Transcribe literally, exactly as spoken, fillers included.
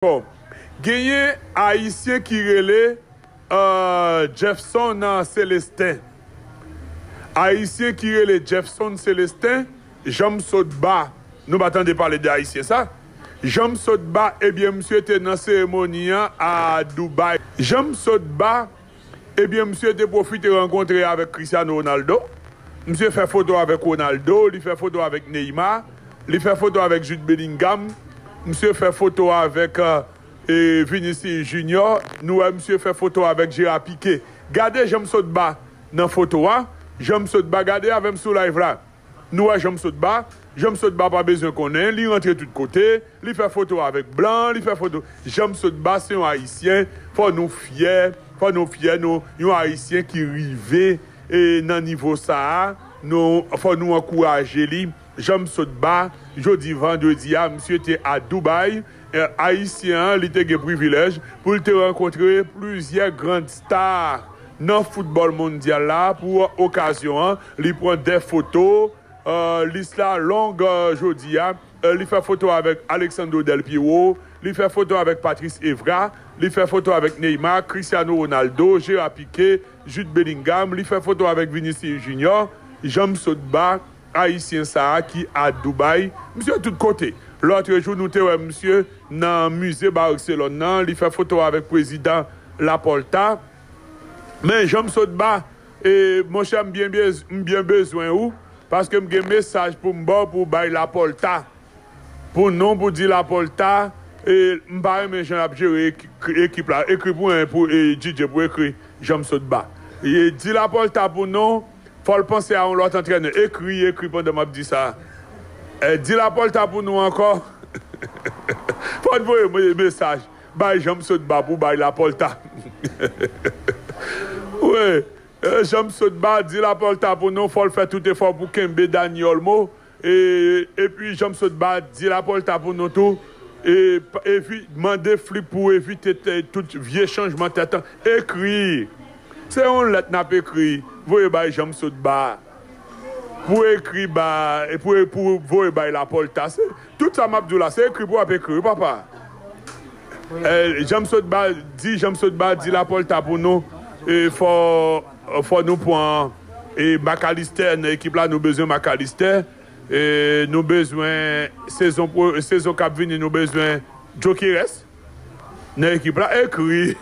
ankò. Genyen Ayisyen ki rele euh, Jefferson euh, Célestin. Ayisyen ki rele Jefferson Célestin, Janm Sotba. Nou pa tande pale de Ayisyen sa. Janm Sotba, ebyen, misye te nan seremoni an a Dubai. Janm Sotba, ebyen, misye te pwofite rankontre avèk Cristiano Ronaldo. Misye fè foto avèk Ronaldo, li fè foto avèk Neymar, li fè foto avèk Jude Bellingham, misye fè foto avèk euh, e Vinicius Junior, nou wè misye fè foto avèk Gerard Piqué. Gade Janm Sotba nan foto a. Janm Sotba, gade avè m sou live la. Nou wè Janm Sotba. Janm Sotba pa bezwen konnen, li rantre tout kote, li fè foto avèk blan, li fè foto. Janm Sotba se yon Ayisyen, fò nou fyè, fò nou fyè, nou, yon Ayisyen ki rive e nan nivo sa a, nou, fò nou ankouraje li. Janm Sotba, jodi vandredi a, misye te a Dubai. Eh, Ayisyen an, li te gen privilèj pou l te rankontre plizyè grand star nan foutbòl mondyal la. Pou okazyon an, li pran de foto. Eh, lis la long, eh, jodi a. Eh, li fè foto avèk Alexandro Del Piero, li fè foto avèk Patrice Evra, li fè foto avèk Neymar, Cristiano Ronaldo, Gerard Piqué, Jude Bellingham, li fè foto avèk Vinicius Junior. Janm Sotba, Ayisyen sa a ki a Dubai. Misye tout kote. Lòtrejou, nou te wè misye nan mize Barcelone nan, li fè foto avèk prezidan Laporta. Men Janm Sotba, e, monchè, m byen bez- m byen bezwen ou, paske m gen mesaj pou m ba w pou w bay Laporta. Pou nou, pou di Laporta, e, m pa renmen jan l ap jere ekip la. Ekri pou en, pou, e, Djidje pou ekri Janm Sotba. E, di Laporta pou nou, fò l panse a yon lòt antrènè. Ekri, ekri pandan m ap di sa. E, di Laporta pou nou ankò. Fò n voye mesaj. Bay Janm Sotba pou bay Laporta. Wi. E, Janm Sotba, di Laporta pou nou, fò l fè tout efò pou kenbe Dani Olmo. E, epi Janm Sotba, di Laporta pou nou tou. E, evi- mande Flip pou evite te- tout vye chanjman tèt an. Ekri. Se yon lèt n ap ekri. Voye bay Janm Sotba. Pou ekri ba, e pou, pou voye bay Laporta. Se, tout sa m ap di w la, se ekri pou w ap ekri, wi, papa. Eh, Janm Sotba, di Janm Sotba, di Laporta pou nou. E fò, fò nou pran e Macalister nan ekip la, nou bezwen Macalister. E nou bezwen sezon, sezon k ap vini, nou bezwen Gyokeres nan ekip la. Ekri.